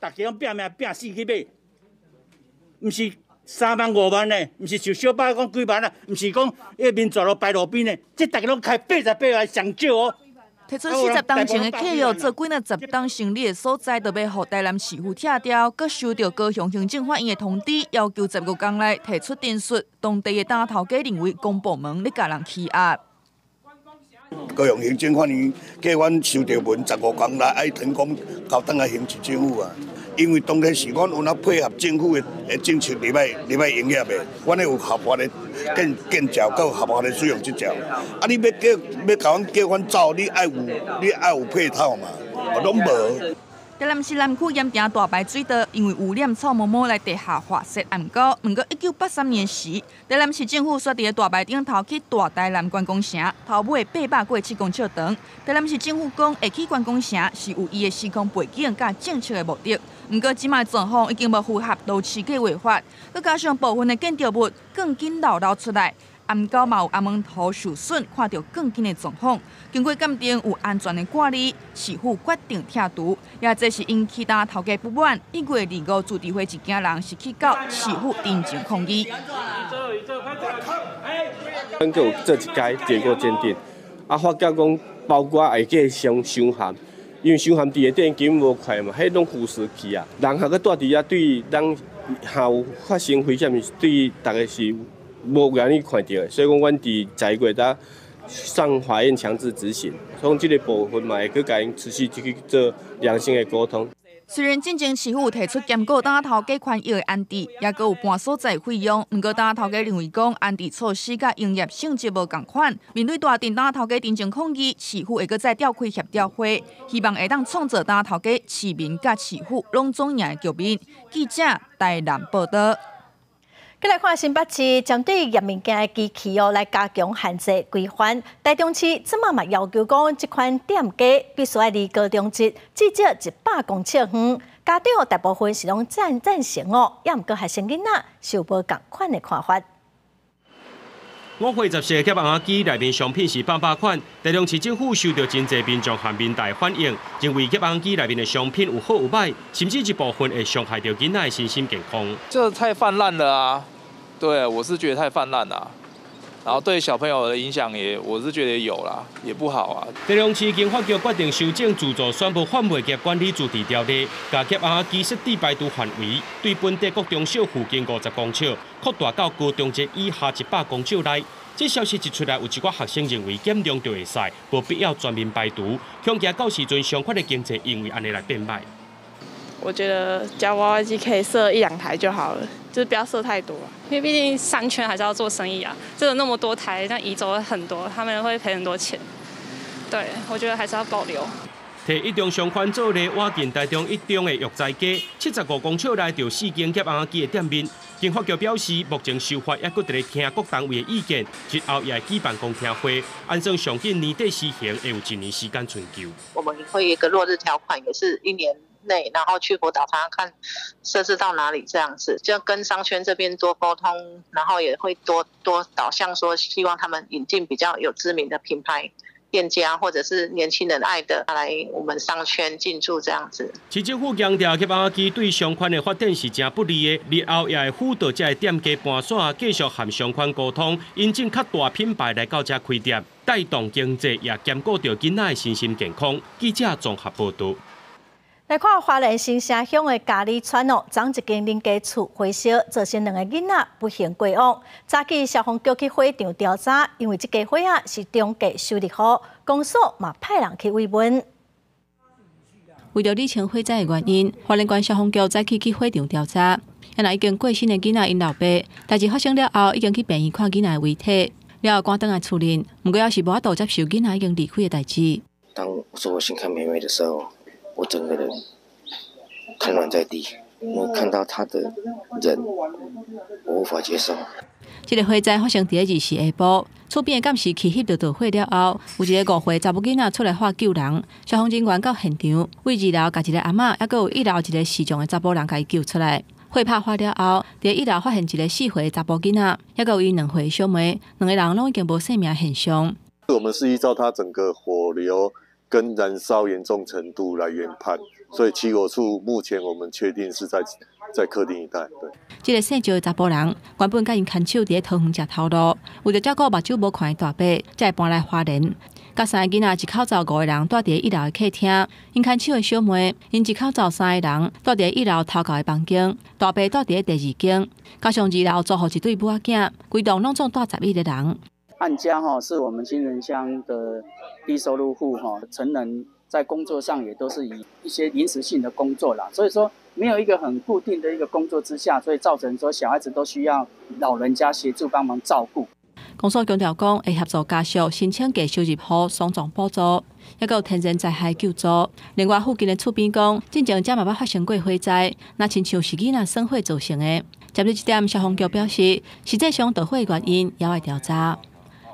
大家攏拚命拚死去買，毋是3萬5萬呢，毋是像小巴講幾萬啊，毋是講迄民族路排路邊呢，這大家攏開88萬上少哦。提出40冬前的契約，做幾若十冬生理的所在，都欲予台南市府拆掉，閣收著高雄行政法院的通知，要求15工內提出陳述。當地的擔頭家認為公部門咧共人欺壓。高雄行政法院叫阮收著文，15工內愛騰講交轉來縣市政府啊。因為當時是阮有哪配合政府的政策入來入來營業的，阮有合法的建照，閣有合法的使用執照。啊，你欲叫欲共阮叫阮走，你愛有配套嘛？我攏無。台南市南區鹽埕大排水道，因為污染臭毛毛來地下劃設暗溝。毋過1983年時，台南市政府煞佇大排頂頭起大台南觀光城，頭尾887公尺長。台南市政府講，會起觀光城是有伊的時空背景佮政策的目的。毋過這擺狀況已經無符合都市計劃法，閣加上部分的建築物鋼筋漏漏出來。暗溝嘛有阿門頭受損，看著鋼筋的狀況，經過鑑定有安全的掛慮，市府決定拆除。也這是引起擔頭家不滿。1月25自治會一行人是去到市府陳情抗議。阮閣有做一改結果鑑定，啊，發覺講包括會計傷傷鹹，因為傷鹹佇下底根本無快嘛，彼攏腐蝕去啊。人還閣蹛佇遐，對咱下有發生危險，是對逐家是無願意看著的，所以講，阮佇11月才上法院強制執行，所以這个部分嘛會閣共𪜶持續去做良性的溝通。雖然進前市府提出兼顧擔頭家權益的安置，也閣有搬所在費用，毋過擔頭家認為講安置措施佮營業性質無仝款。面對大鎮擔頭家陳情抗議，市府會閣再召開協調會，希望會當創造擔頭家市民佮市府攏總贏的局面。記者台南報道。繼來看新北市針對驗物件的機器哦，來加強限制規範。台中市這擺嘛要求講，這款店家必須愛離高中職至少100公尺遠。家長大部分是攏贊成哦，也毋過學生囡仔是有無仝款的看法。五歲十四個夾仔機內面商品是百百款，台中市政府收著真濟民眾和民代反映，認為夾仔機內面的商品有好有歹，甚至一部分會傷害著囡仔的身心健康。這太泛濫了啊！對，我是覺得太泛濫了，然後對小朋友的影響也，我是覺得有啦，也不好啊。台中市經發局決定修正自助選物販賣業管理自治條例，共夾仔機設置排除範圍，對本地國中小附近50公尺擴大到高中職以下100公尺內。這消息一出來，有一寡學生認為減量就會使，無必要全面排除，恐驚到時陣相關的經濟因為按呢來變歹。我覺得夾娃娃機可以設一兩台就好了，就是不要設太多。因為畢竟商圈還是要做生意啊，這個那麼多台，那移走了很多，他們會賠很多錢。對，我覺得還是要保留。提一中相關做例，倚近台中一中的育才街，75公尺內就四間夾仔機的店面。經發局表示，目前修法猶閣佇咧聽各單位的意見，日後也會舉辦公聽會，按算上緊年底施行，會有一年時間存求。我們會一個落日條款，也是一年內，然後去輔導他看設置到哪裡這樣子，就跟商圈這邊多溝通，然後也會多多導向說，希望他們引進比較有知名的品牌。店家或者是年輕人愛的來我們商圈進駐這樣子。市政府強調，吸仔機對商圈的發展是誠不利的，日後也會輔導這个店家搬線，繼續和商圈溝通，引進較大品牌來到遮開店，帶動經濟，也兼顧著囡仔的身心健康。記者綜合報導。來看花蓮新社鄉的佳里村哦，昨一間人家厝火燒，造成兩個囡仔不幸過往。早起消防局去火場調查，因為這家火仔是中介修理予，公所嘛派人去慰問。為著理清火災的原因，花蓮縣消防局早起去火場調查。原來已經過身的囡仔𪜶老爸，代誌發生了後，已經去病院看囡仔的遺體，了後趕轉來厝裡，毋過猶是無法度接受囡仔已經離開的代誌。當我說我先看妹妹的時候，我整個人癱軟在地，我看到他的人，我無法接受。這個火災發生佇咧24下晡，厝邊的監視器翕著著火了後，有一个5歲查某囡仔出來喊救人，消防人員到現場，佇二樓共一个阿嬤，猶閣有一樓一个視障的查埔人共伊救出來。火拍發了後，佇一樓發現一个4歲的查埔囡仔，猶閣有伊2歲的小妹，兩個人攏已經無生命現象。我們是依照它整個火流跟燃燒嚴重程度來研判，所以起火處目前我們確定是在客廳一帶。對，這個姓趙的查埔人原本佮𪜶牽手佇咧桃園食頭路，為著照顧目睭無看的大伯，才會搬來花蓮。佮三个囡仔一口罩五个人蹛佇咧一樓的客廳，𪜶牽手的小妹，𪜶一口罩三个人蹛佇咧一樓頭後的房間，大伯蹛佇咧第二間，加上二樓租予一對母仔囝，規棟攏總蹛11個人。案家哈是我們新人鄉的低收入戶哈，成人在工作上也都是以一些臨時性的工作啦，所以說沒有一個很固定的一個工作之下，所以造成說小孩子都需要老人家協助幫忙照顧。公所強調講，會協助家屬申請低收入戶喪葬補助，猶閣有天然災害救助。另外，附近的厝邊講，進前遮嘛捌發生過火災，若親像是囡仔耍火造成的。針對這點，消防局表示，實際上著火原因猶愛調查。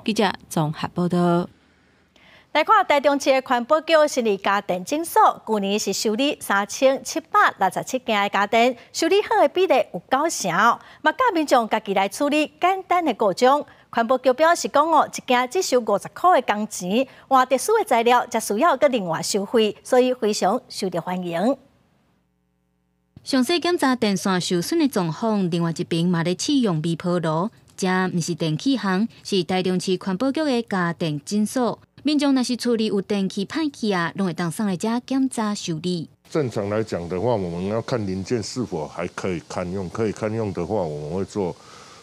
記者綜合報導。來看台中市的環保局新義家電診所，舊年是修理3767件的家電，修理好的比例有9成，嘛教民眾家己來處理簡單的故障。環保局表示講哦，一件只收50箍的工錢，換特殊的材料，才需要閣另外收費，所以非常受著歡迎。詳細檢查電線受損的狀況，另外一邊嘛咧試用微波爐。這毋是電器行，是台中市環保局的家電診所。民眾若是厝裡有電器歹去啊，攏會當送來遮檢查修理。正常來講的話，我們要看零件是否還可以堪用，可以堪用的話，我們會做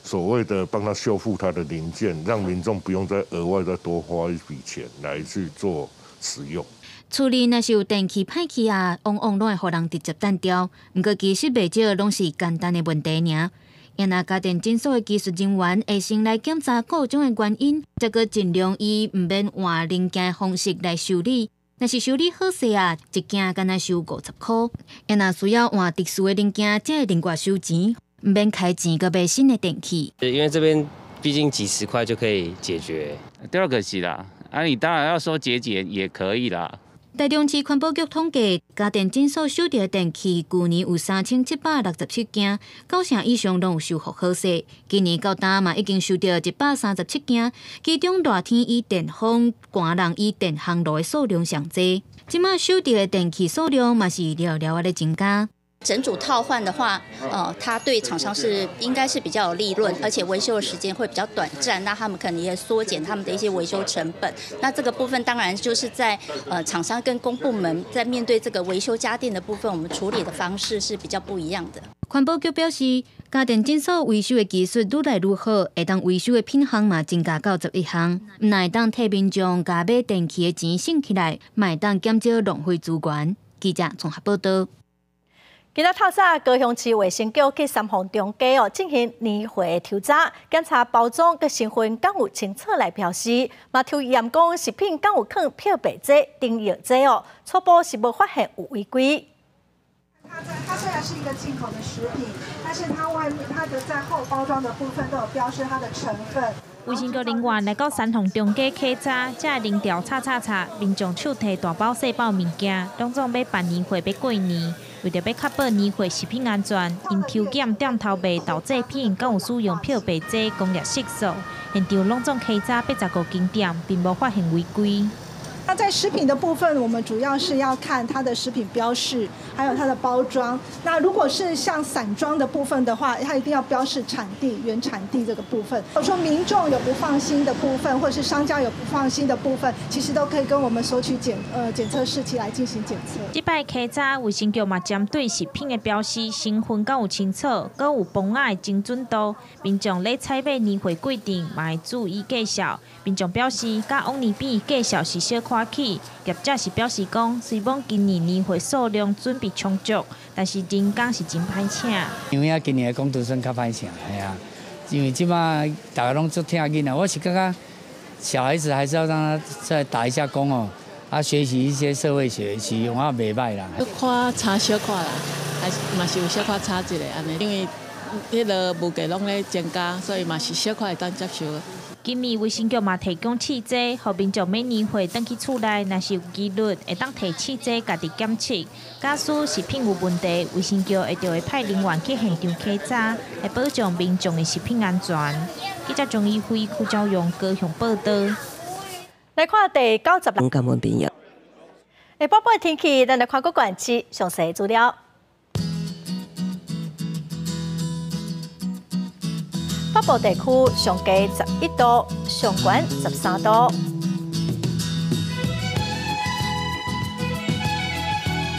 所謂的幫他修復他的零件，讓民眾不用再額外再多花一筆錢來去做使用。厝裡若是有電器歹去啊，往往攏會予人直接單調。毋過其實袂少攏是簡單的問題爾。若家電診所的技術人員會先來檢查故障的原因，再閣盡量以毋免換零件的方式來修理。若是修理好勢啊，一件敢若收50箍。若需要換特殊的零件，才會另外收錢，毋免開錢閣買新的電器。因為這邊畢竟幾十塊就可以解決，掉可惜啦。啊，你當然要說節儉也可以啦。台中市環保局統計，家電診所收著的電器，舊年有3767件，9成以上攏有修復好勢。今年到今嘛已經收著137件，其中熱天以電風、寒人以電烘爐的數量上濟。這馬收著的電器數量嘛是寥寥仔咧增加。整組套換的話，它對廠商是應該是比較有利潤，而且維修的時間會比較短暫，那他們可能也縮減他們的一些維修成本。那這個部分當然就是在廠商跟公部門在面對這個維修家電的部分，我們處理的方式是比較不一樣的。環保局表示，家電診所維修的技術愈來愈好，會當維修的品項嘛增加到11項，毋但會當替民眾共買電器的錢省起來，嘛會當減少浪費資源。記者綜合報導。今仔透早，高雄市衛生局去三鳳中街哦進行年貨抽查，檢查包裝佮成分敢有清楚來標示，嘛抽驗講食品敢有囥漂白劑、定藥劑哦，初步是無發現有違規。它雖然是一個進口的食品，但是它外面它的在後包裝的部分都有標示它的成分。衛生局人員來到三鳳中街稽查，遮零調查查查，民眾手提大包細包物件，攏總欲辦年貨欲過年。為著欲確保年貨食品安全，𪜶抽檢店頭賣豆製品，敢有使用漂白劑、工業色素，現場攏總稽查85間店，並無發現違規。那在食品的部分，我們主要是要看它的食品標示，還有它的包裝。那如果是像散裝的部分的話，它一定要標示產地、原產地這個部分。如果說民眾有不放心的部分，或是商家有不放心的部分，其實都可以跟我們索取檢測試劑來進行檢測。這擺稽查，衛生局嘛針對食品的標示、成分閣有清楚，閣有磅仔的精準度，民眾咧採買年貨過程嘛會注意介紹。民眾表示，佮往年比介紹是小可起，業者是表示講，雖罔今年年貨數量準備充足，但是人工是真歹請。因為啊，今年的工讀生較歹請，係啊，因為這擺大家攏足疼囡仔，我是感覺小孩子還是要讓他再打一下工哦，啊，學習一些社會學習，我袂歹啦。看差小可啦，還是嘛是有小可差一下按呢，因為彼个物價攏咧增加，所以嘛是小可會當接受。今年衛生局嘛提供試劑，予民眾買年貨轉去厝內，若是有疑慮，會當提試劑家己檢測。假使食品有問題，衛生局會派人員去現場稽查，來保障民眾的食品安全。記者鍾一輝、邱昭勇高雄報道。來看第96。感恩朋友。下晡的天氣，咱來看各縣市詳細資料。北部地區上低11度，上懸13度。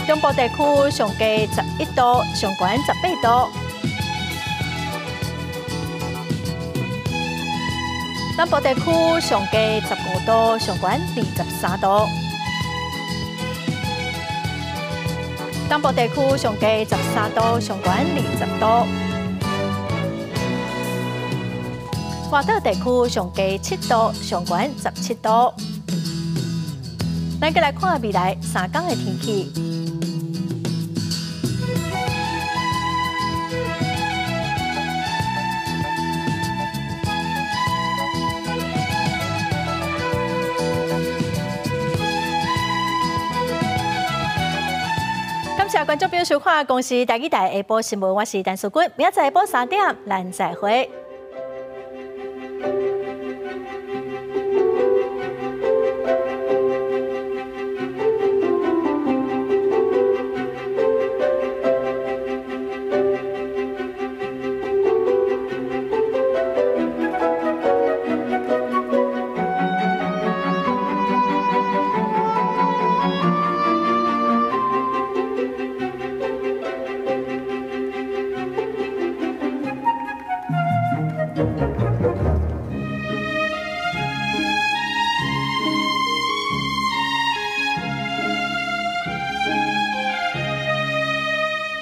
中部地區上低11度，上懸18度。南部地區上低15度，上懸23度。東部地區上低13度，上懸20度。外島地區上低7度，上懸17度。咱閣來看未來3天的天氣。感謝觀眾朋友收看《公視台語台》下晡新聞，我是陳淑君，明仔載下晡3點，咱再會。